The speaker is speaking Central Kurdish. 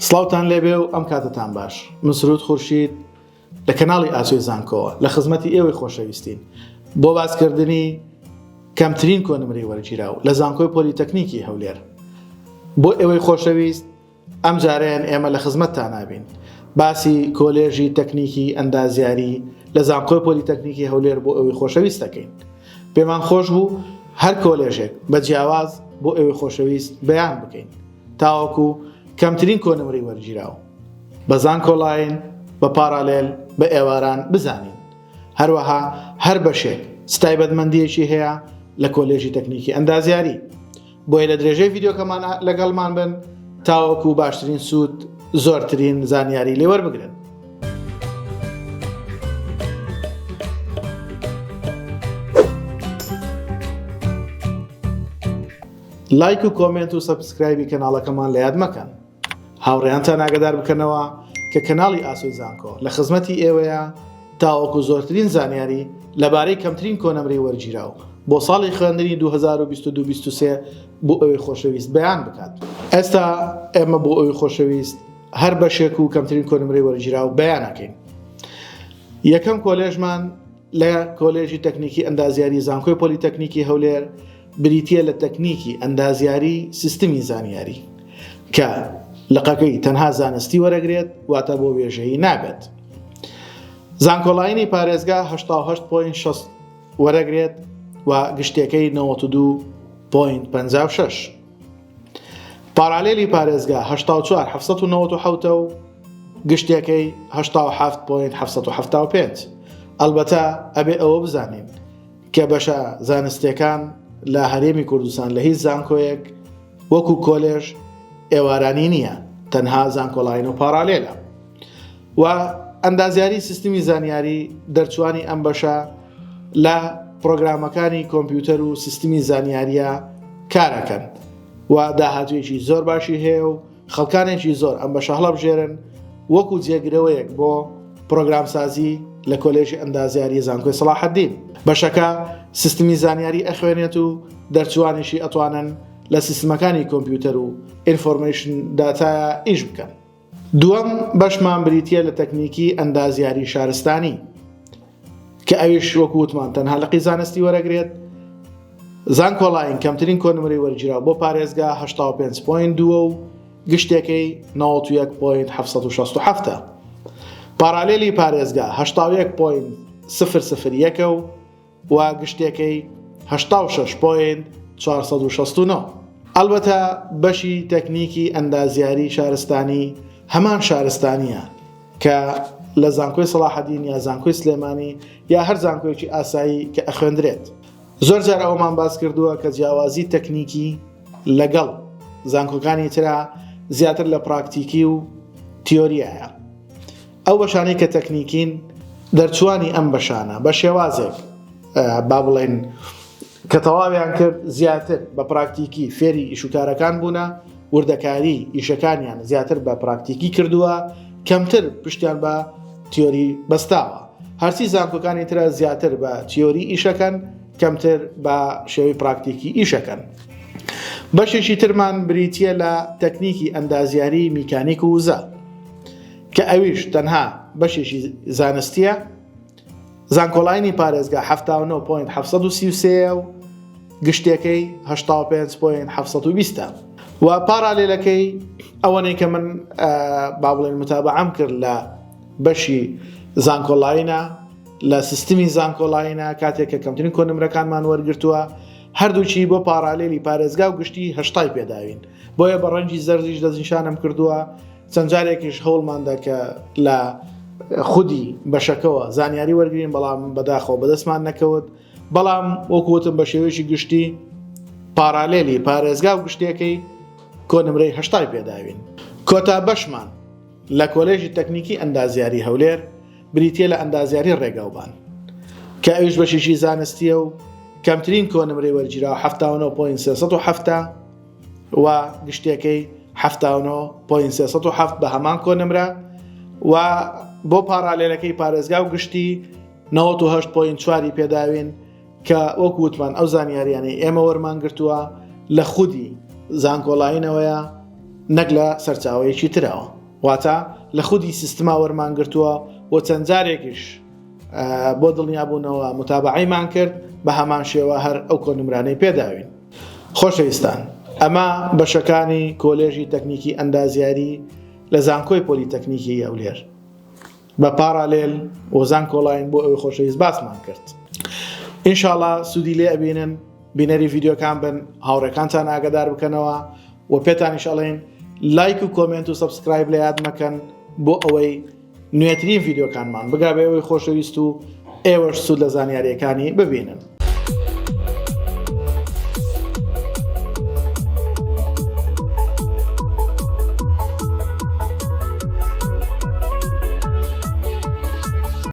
سڵاوتان لێبێ و ئەم کاتەتان باش من سرود خورشید لە کەناڵی ئاسۆی زانکۆوە لە خزمەتی ئێوەی خۆشەویستین بۆ باسکردنی کەمترین کۆنمرەی وەرگیراو لە زانکۆی پۆلیتەکنیکی هەولێر بۆ ئێوەی خۆشەویست ئەم جارەیان ئێمە لە خزمەتتان نابین باسی کۆلێژی تەکنیکی ئەندازیاری لە زانکۆی پۆلیتەکنیکی هەولێر بۆ ئەوەی خۆشەویست دەکەین پێمان خۆش بوو هەر کۆلێژێک بە جیاواز بۆ ئەوەی خۆشەویست بەیان بکەین تاوەکو کەمترین کۆنمرەی وەرگیراو بە زانکۆلاین بە پارالێل بە ئێواران بزانین هەروەها هەر بەشێک چ تایبەتمەندیەکی هەیە لە کۆلێژی تەکنیکی ئەندازیاری بۆیە لە درێژەی ڤیدیۆکەمان لەگەڵمان بن تاوەکو باشترین سوود زۆرترین زانیاری لێ وەربگرن. لایک و comment و subscribe ی کەناڵەکەمان لە یاد مەکەن. هاوڕێیانتان ئاگادار بکەنەوە کە کەناڵی ئاسۆی زانکۆ لە خزمەتی ئێوەیە تاوەکو زۆرترین زانیاری لەبارەی کەمترین کۆنمرەی وەرگیراو بۆ ساڵی خوێندنی 2022-23 بۆ ئەوی خۆشەویست بەیان بکات. ئێستا ئێمە بۆ ئەوی خۆشەویست هەر بەشێک و کەمترین کۆنمرەی وەرگیراو بەیان ئەکەین. یەکەم کۆلێژمان لە کۆلێژی تەکنیکی ئەندازیاری زانکۆی پۆلیتەکنیکی هەولێر بریتییە لە تەکنیکی ئەندازیاری سیستمی زانیاری کە لقەکەی تەنها زانستی وەرەگرێت واتە بۆ وێژەیی نابێت. زانکۆلاینی پارێزگا 88.6 وەرەگرێت و گشتیەکەی 92.56. پارالێلی پارێزگا 84 797 و گشتیەکەی 87.775. ئەلبەتە ئەبێ ئەوە بزانین کە بەشە زانستیەکان لە هەرێمی کوردستان لە هیچ زانکۆیەک وەکو کۆلێژ ئێوارانی نییە تەنها زانکۆلاین و پارالێلە و ئەندازیاری سیستمی زانیاری دەرچوانی ئەم بەشە لە پرۆگرامەکانی کۆمپیوتەر و سیستمی زانیاریە کارەکەن و داهاتوێکی زۆر باشی هەیە و خەڵکانێکی زۆر ئەم بەشە هەڵەبژێرن وەکو جێگرەوەیەک بۆ پرۆگرامسازی لە کۆلێژی ئەندازیاری زانکۆی سەڵاحەدین. بەشەکە سیستمی زانیاری ئەخوێنێت و دەرچووانیشی ئەتوانن لە سیستمەکانی کۆمپیوتەر و information داتایا ئیش بکەن. دووەم بەشمان بریتییە لە تەکنیکی ئەندازیاری شارستانی. کە ئەویش وەکو وتمان تەنها لقی زانستی وەرەگرێت زانکۆلاین کەمترین کۆنمرەی وەرگیراو بۆ پارێزگا 85.2 و گشتێکەی 91.767 پارالێلی پارێزگا 81.001 و و گشتێکەی 86.469 ئەلبەتە بەشی تەکنیکی ئەندازیاری شارستانی هەمان شارستانیە کە لە زانکۆی سەڵاحەدین یا زانکۆی سلێمانی یا هەر زانکۆیەکی ئاسایی کە ئەخوێندرێت. زۆر جار ئەوەمان باس کردووە کە جیاوازی تەکنیکی لەگەڵ زانکۆکانی ترا زیاتر لە پراکتیکی و تیۆریایە. ئەو بەشانەی کە تەکنیکین دەرچوانی ئەم بەشانە بە شێوازێک با بڵێن کە تەواویان کرد زیاتر بە پراکتیکی فێری ئیشوکارەکان بوونە وردەکاری ئیشەکانیان زیاتر بە پراکتیکی کردووە کەمتر پشتیان بە تیۆری بەستاوە هەرچی زانکۆکانی ترە زیاتر بە تیۆری ئیشەکەن کەمتر بە شێوەی پراکتیکی ئیشەکەن. بەشێکی ترمان بریتە لە تەکنیکی ئەندازیاری میکانیک و وزە کە ئەویش تەنها بەشێکی زانستیە زانکۆلاینی پارێزگا 79.733 و گشتیەکەی 85.720 و پارالێلەکەی ئەوەنەی کە من با بڵێن متابعەم کرد لە بەشی زانکۆلاینە لە سیستمی زانکۆلاینە کاتێک کە کەمترین کۆنمرەکانمان وەرگرتووە هەردووکی بۆ پارالێلی پارێزگا و گشتی هەشتای پێداوین بۆیە بە ڕەنگی زەردیش دەستنیشانم کردووە چەند جارێکیش هەوڵماندا کە لە خودی بەشەکەوە زانیاری وەرگین بەڵام بەداخەوە بەدەستمان نەکەوت بەڵام وەکوتم بە شێوەیەکی گشتی پارالێلی پارێزگا و گشتیەکەی کۆنمرەی هەشتای پێداوین کۆتا بەشمان لە کۆلێژی تەکنیکی ئەندازیاری هەولێر بریتە لە ئەندازیاری ڕێگاوبان کە ئەویش بەشێکی زانستیە و کەمترین کۆنمرەی وەرگیرا 79.370 و گشتیەکەی 79.307 بە هەمان کۆنمرە و بۆ پارالێلەکەی پارێزگا و گشتی 98.4 پێداوین کە وەکو وتمان ئەو زانیاریانەی ئێمە وەرمان گرتووە لە خودی زانکۆلاینەوەیە. نەک لە سەرچاوەیەکی ترەوە، واتە لە خودی سیستما وەرمان گرتووە و چەند جارێکیش بۆ دڵنیابوونەوە متابعەیمان کرد بە هەمان شێوە هەر ئەو کۆنمرانەی پێداوین. خۆشەویستان ئەمە بەشەکانی کۆلێژی تەکنیکی ئەندازیاری لە زانکۆی پۆلیتەکنیکی هەولێر بە parallel و زانکۆلاین بۆ ئەوی خۆشەویست باسمان کرد. ئینشاڵا سوودی لێ ئەبینن. بینەری ڤیدیۆکان بن هاوڕێکانتان ئاگادار بکەنەوە و پێتانیش ئەڵێن لایک و comment و subscribe لە یاد مەکەن بۆ ئەوەی نوێترین ڤیدیۆکانمان بگا بە ئێوەی خۆشەویست و ئێوەش سوود لە زانیاریەکانی ببینن.